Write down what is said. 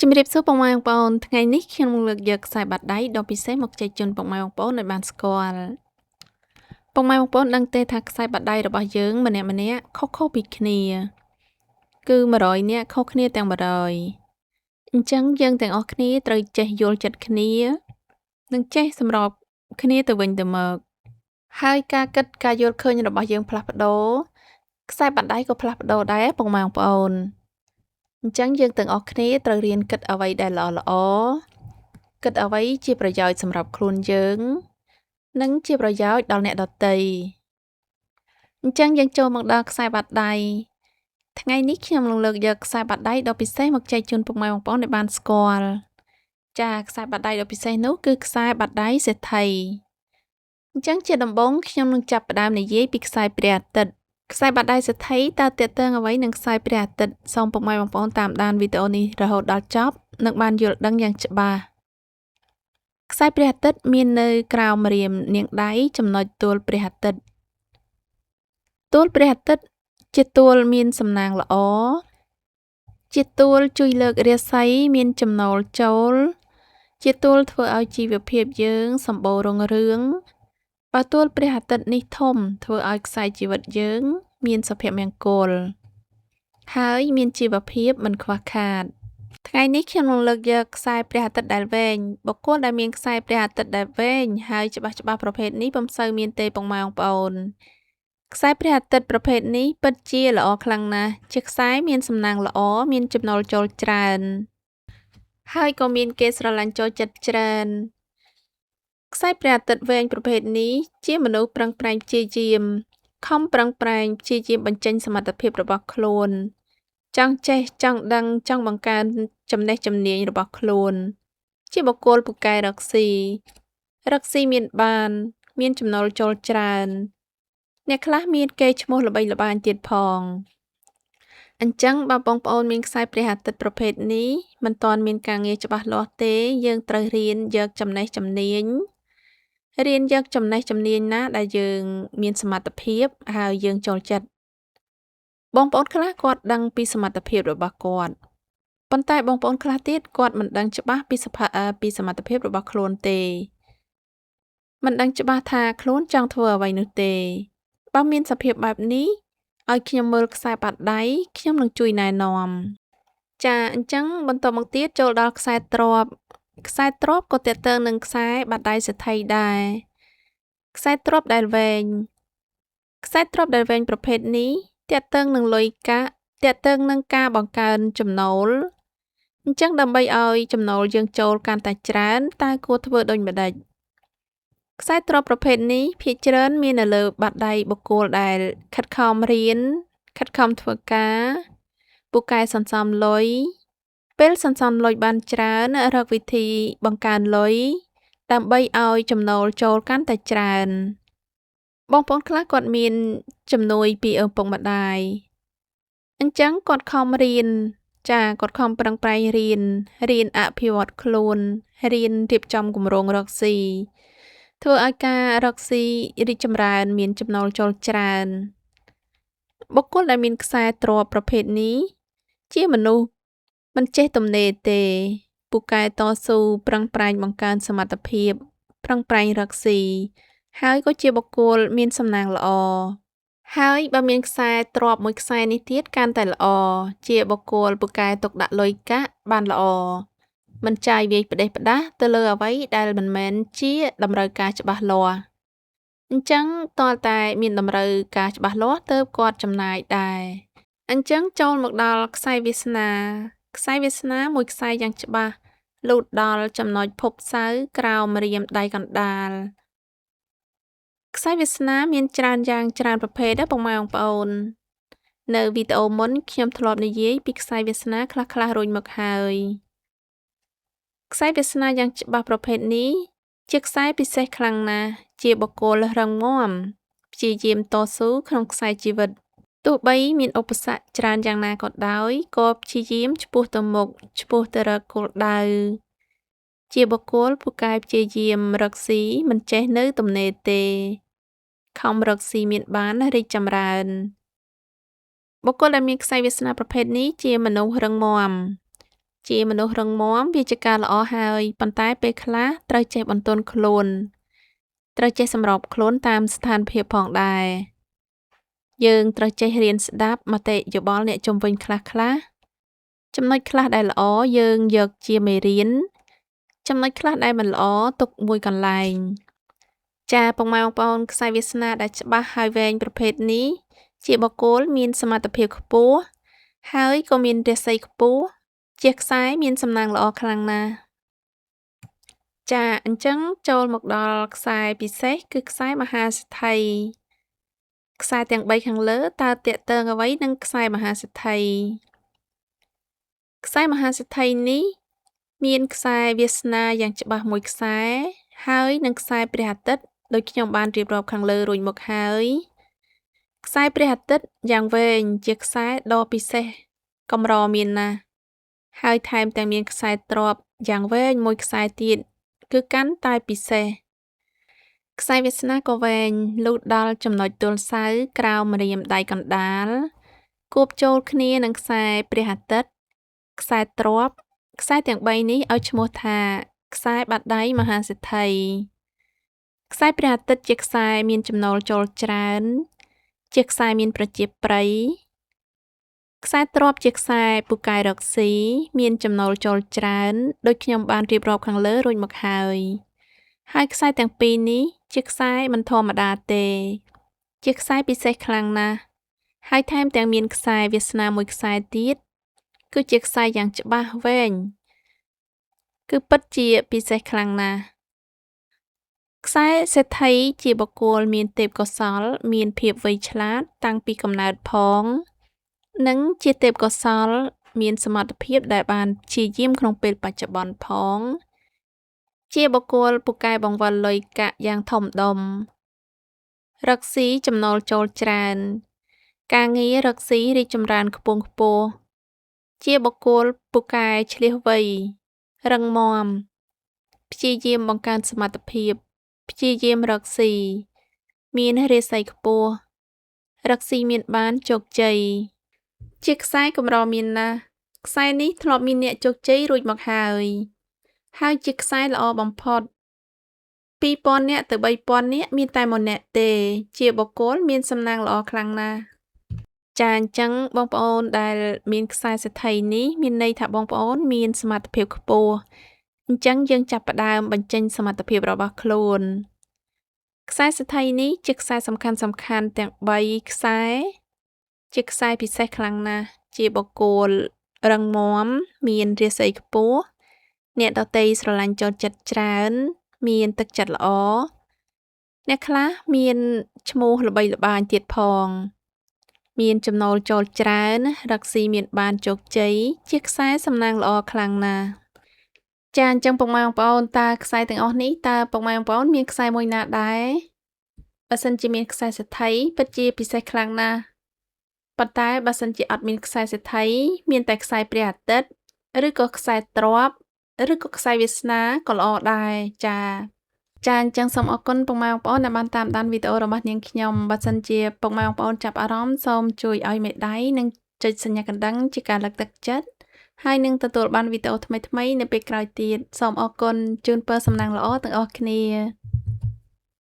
ជំរាបសួរពុកម៉ែបងប្អូនថ្ងៃនេះខ្ញុំនឹងលើកយកខ្សែបាតដៃដ៏ពិសេសមកចែកជូនពុកម៉ែបងប្អូនឲ្យបានស្គាល់ពុកម៉ែបងប្អូនដឹងទេថាខ្សែបាតដៃរបស់យើងម្នាក់ម្នាក់ខុសៗពីគ្នាគឺ100នាក់ខុសគ្នាទាំង100អញ្ចឹងយើងទាំងអស់គ្នាត្រូវចេះយល់ចិត្តគ្នានិងចេះសម្របគ្នាទៅវិញទៅមកហើយការគិតការយល់ឃើញរបស់យើងផ្លាស់ប្ដូរខ្សែបាតដៃក៏ផ្លាស់ប្ដូរដែរពុកម៉ែបងប្អូនអញ្ចឹងយើងទាំងអស់គ្នាត្រូវរៀនគិតអ្វីដែលល្អៗគិតអ្វីជាប្រយោជន៍សម្រាប់ខ្លួនយើងនិងជាប្រយោជន៍ដល់អ្នកដទៃអញ្ចឹងយើងចូលមកដល់ខ្សែបាតដៃថ្ងៃនេះខ្ញុំនឹងលើកយកខ្សែបាតដៃដ៏ពិសេសមកចែកជូនពុកម៉ែបងប្អូនឲ្យបានស្គាល់ចាខ្សែបាតដៃដ៏ពិសេសនោះគឺខ្សែបាតដៃសេដ្ឋីអញ្ចឹងជាដំបូងខ្ញុំនឹងចាប់ផ្ដើមនិយាយពីខ្សែព្រះអាទិត្យខ្សែបាតដៃសេដ្ឋីតើទាក់ទងអ្វីនឹងខ្សែព្រះអាទិត្យសូមពុកម៉ែបងប្អូនតាមដានវីដេអូនេះរហូតដល់ចប់នឹងបានយល់ដឹងយ៉ាងច្បាស់ខ្សែព្រះអាទិត្យមាននៅក្រោមរាមនាងដៃចំណុចទួលព្រះអាទិត្យទួលព្រះអាទិត្យជាទួលមានសំណាងល្អជាទួលជួយលើករាសីមានចំណូលចូលជាទួលធ្វើឲ្យជីវភាពយើងសម្បូររុងរឿងបើទួលព្រះអាទិត្យនេះធំធ្វើឲ្យខ្សែជីវិតយើងមានសុភមង្គលហើយមានជីវភាពមិនខ្វះខាតថ្ងៃនេះខ្ញុំនឹងលើកយកខ្សែព្រះអាទិត្យដែលវែងបុគ្គលដែលមានខ្សែព្រះអាទិត្យដែលវែងហើយច្បាស់ប្រភេទនេះពុំសូវមានទេពុកម៉ែបងប្អូនខ្សែព្រះអាទិត្យប្រភេទនេះពិតជាល្អខ្លាំងណាស់ជាខ្សែមានសំណាងល្អមានចំណូលចូលច្រើនហើយក៏មានគេស្រឡាញ់ចូលចិត្តច្រើនខ្សែព្រះអាទិត្យវែងប្រភេទនេះជាមនុស្សប្រឹងប្រែងព្យាយាមខំប្រឹងប្រែងព្យាយាមបញ្ចេញសមត្ថភាពរបស់ខ្លួនចង់ចេះចង់ដឹងចង់បង្កើនចំណេះជំនាញរបស់ខ្លួនជាបុគ្គលពូកែរកស៊ីមានបានមានចំណូលចូលច្រើនអ្នកខ្លះមានកេរ្តិ៍ឈ្មោះល្បីល្បាញទៀតផងអញ្ចឹងបើបងប្អូនមានខ្សែព្រះអាទិត្យប្រភេទនេះមិនទាន់មានការងារច្បាស់លាស់ទេយើងត្រូវរៀនយកចំណេះជំនាញរៀនយកចំណេះជំនាញណាដែលយើងមានសមត្ថភាពហើយយើងចូលចិត្តបងប្អូនខ្លះគាត់ដឹងពីសមត្ថភាពរបស់គាត់ប៉ុន្តែបងប្អូនខ្លះទៀតគាត់មិនដឹងច្បាស់ពីសមត្ថភាពរបស់ខ្លួនទេមិនដឹងច្បាស់ថាខ្លួនចង់ធ្វើអ្វីនោះទេបើមានសភាពបែបនេះឲ្យខ្ញុំមើលខ្សែបាតដៃខ្ញុំនឹងជួយណែនាំចាអញ្ចឹងបន្តមកទៀតចូលដល់ខ្សែទ្របខ្សែទ្របក៏ទាក់ទងនឹងខ្សែបាតដៃសេដ្ឋីដែរខ្សែទ្របដែលវែងខ្សែទ្របដែលវែងប្រភេទនេះទាក់ទងនឹងលុយកាក់ទាក់ទងនឹងការបង្កើនចំណូលអញ្ចឹងដើម្បីឲ្យចំណូលយើងចូលកាន់តែច្រើនតើគួរធ្វើដូចម្ដេចខ្សែទ្របប្រភេទនេះភាគច្រើនមាននៅលើបាតដៃបុគ្គលដែលខិតខំរៀនខិតខំធ្វើការពូកែសន្សំលុយពេលសន្សំលុយបានច្រើនរកវិធីបង្កើនលុយដើម្បីឲ្យចំណូលចូលកាន់តែច្រើនបងប្អូនខ្លះគាត់មានជំនួយពីឪពុកម្ដាយអញ្ចឹងគាត់ខំរៀនចាគាត់ខំប្រឹងប្រែងរៀនអភិវឌ្ឍខ្លួនរៀនរៀបចំគម្រោងរកស៊ីធ្វើឲ្យការរកស៊ីរីកចម្រើនមានចំណូលចូលច្រើនបុគ្គលដែលមានខ្សែទ្របប្រភេទនេះជាមនុស្សមិនចេះទំនេរទេពូកែតស៊ូប្រឹងប្រែងបង្កើនសមត្ថភាពប្រឹងប្រែងរកស៊ីហើយក៏ជាបុគ្គលមានសំណាងល្អហើយបើមានខ្សែទ្របមួយខ្សែនេះទៀតកាន់តែល្អជាបុគ្គលពូកែទុកដាក់លុយកាក់បានល្អមិនចាយវាយផ្ដេសផ្ដាសទៅលើអ្វីដែលមិនមែនជាតម្រូវការច្បាស់លាស់អញ្ចឹងទាល់តែមានតម្រូវការច្បាស់លាស់ទើបគាត់ចំណាយដែរអញ្ចឹងចូលមកដល់ខ្សែវាសនាខ្សែវាសនាមួយខ្សែយ៉ាងច្បាស់លូតដល់ចំណុចភពសៅរ៍ក្រោមរាមដៃកណ្ដាលខ្សែវាសនាមានច្រើនយ៉ាងច្រើនប្រភេទដែរពុកម៉ែបងប្អូននៅវីដេអូមុនខ្ញុំធ្លាប់និយាយពីខ្សែវាសនាខ្លះៗរួចមកហើយខ្សែវាសនាយ៉ាងច្បាស់ប្រភេទនេះជាខ្សែពិសេសខ្លាំងណាស់ជាបុគ្គលរឹងមាំព្យាយាមតស៊ូក្នុងខ្សែជីវិតទោះបីមានឧបសគ្គច្រើនយ៉ាងណាក៏ដោយក៏ព្យាយាមឆ្ពោះទៅមុខឆ្ពោះទៅរកគោលដៅជាបុគ្គលពូកែព្យាយាមរកស៊ីមិនចេះនៅទំនេរទេខំរកស៊ីមានបានរីកចម្រើនបុគ្គលដែលមានខ្សែវាសនាប្រភេទនេះជាមនុស្សរឹងមាំ ជាមនុស្សរឹងមាំវាជាការល្អហើយប៉ុន្តែពេលខ្លះត្រូវចេះបន្ទន់ខ្លួនត្រូវចេះសម្របខ្លួនតាមស្ថានភាពផងដែរយើងត្រូវចេះរៀនស្ដាប់មតិយោបល់អ្នកជុំវិញខ្លះៗចំណុចខ្លះដែលល្អយើងយកជាមេរៀនចំណុចខ្លះដែលមិនល្អទុកមួយកន្លែងចាពុកម៉ែបងប្អូនខ្សែវាសនាដែលច្បាស់ហើយវែងប្រភេទនេះជាបុគ្គលមានសមត្ថភាពខ្ពស់ហើយក៏មានរាសីខ្ពស់ជាខ្សែមានសំណាងល្អខ្លាំងណាស់ចាអញ្ចឹងចូលមកដល់ខ្សែពិសេសគឺខ្សែមហាសេដ្ឋីខ្សែទាំង3ខាងលើតើទាក់ទងអ្វីនឹងខ្សែមហាសេដ្ឋីខ្សែមហាសេដ្ឋីនេះមានខ្សែវាសនាយ៉ាងច្បាស់មួយខ្សែហើយនឹងខ្សែព្រះអាទិត្យដោយខ្ញុំបានរៀបរាប់ខាងលើរួចមកហើយខ្សែព្រះអាទិត្យយ៉ាងវែងជាខ្សែដ៏ពិសេសកម្រមានណាស់ហើយថែមទាំងមានខ្សែទ្របយ៉ាងវែងមួយខ្សែទៀតគឺកាន់តែពិសេសខ្សែវាសនាក៏វែងលុះដល់ចំណុចទល់សៅក្រោមម្រាមដៃកណ្ដាលគួបចូលគ្នានឹងខ្សែព្រះអាទិត្យខ្សែទ្របខ្សែទាំង3នេះឲ្យឈ្មោះថាខ្សែបាតដៃមហាសេដ្ឋីខ្សែព្រះអាទិត្យជាខ្សែមានចំណូលចូលច្រើនជាខ្សែមានប្រជាប្រិយខ្សែទ្របជាខ្សែពូកែរកស៊ីមានចំណូលចូលច្រើនដូចខ្ញុំបានរៀបរាប់ខាងលើរួចមកហើយហើយខ្សែទាំងពីរនេះជាខ្សែមិនធម្មតាទេជាខ្សែពិសេសខ្លាំងណាស់ហើយថែមទាំងមានខ្សែវាសនាមួយខ្សែទៀតគឺជាខ្សែយ៉ាងច្បាស់វែងគឺពិតជាពិសេសខ្លាំងណាស់ខ្សែសេដ្ឋីជាបុគ្គលមានទេពកោសល្យមានភាពវៃឆ្លាតតាំងពីកំណើតផងនិងជាទេពកោសល្យមានសមត្ថភាពដែលបានព្យាយាមក្នុងពេលបច្ចុប្បន្នផងជាបុគ្គលពូកែបង្វិលលុយកាក់យ៉ាងធំដុំរកស៊ីចំណូលចូលច្រើនការងាររកស៊ីរីកចម្រើនខ្ពង់ខ្ពស់ជាបុគ្គលពូកែឈ្លាសវៃរឹងមាំព្យាយាមបង្កើនសមត្ថភាពព្យាយាមរកស៊ីមានរាសីខ្ពស់រកស៊ីមានបានជោគជ័យជាខ្សែកម្រមានណាស់ខ្សែនេះធ្លាប់មានអ្នកជោគជ័យរួចមកហើយហើយជាខ្សែល្អបំផុត2000នាក់ទៅ3000នាក់មានតែម្នាក់ទេជាបុគ្គលមានសំណាងល្អខ្លាំងណាស់ចាអញ្ចឹងបងប្អូនដែលមានខ្សែសេដ្ឋីនេះមានន័យថាបងប្អូនមានសមត្ថភាពខ្ពស់អញ្ចឹងយើងចាប់ផ្ដើមបញ្ចេញសមត្ថភាពរបស់ខ្លួនខ្សែសេដ្ឋីនេះជាខ្សែសំខាន់ទាំង3ខ្សែជាខ្សែពិសេសខ្លាំងណាស់ជាបុគ្គលរឹងមាំមានរាសីខ្ពស់អ្នកដទៃស្រឡាញ់ចូលចិត្តច្រើនមានទឹកចិត្តល្អអ្នកខ្លះមានឈ្មោះល្បីល្បាញទៀតផងមានចំណូលចូលច្រើនរកស៊ីមានបានជោគជ័យជាខ្សែសំណាងល្អខ្លាំងណាស់ចាអញ្ចឹងពុកម៉ែបងប្អូនតើខ្សែទាំងអស់នេះតើពុកម៉ែបងប្អូនមានខ្សែមួយណាដែរបើសិនជាមានខ្សែសេដ្ឋីពិតជាពិសេសខ្លាំងណាស់ប៉ុន្តែបើសិនជាអត់មានខ្សែសេដ្ឋីមានតែខ្សែព្រះអាទិត្យឬក៏ខ្សែទ្របឬក៏ខ្សែវាសនាក៏ល្អដែរចាចាអញ្ចឹងសូមអរគុណពុកម៉ែបងប្អូនដែលបានតាមដានវីដេអូរបស់នាងខ្ញុំបើសិនជាពុកម៉ែបងប្អូនចាប់អារម្មណ៍សូមជួយឲ្យមេដៃនិងចុចសញ្ញាកណ្ដឹងជាការលើកទឹកចិត្តហើយនឹងទទួលបានវីដេអូថ្មីៗនៅពេលក្រោយទៀតសូមអរគុណជូនពរសំណាងល្អទាំងអស់គ្នា។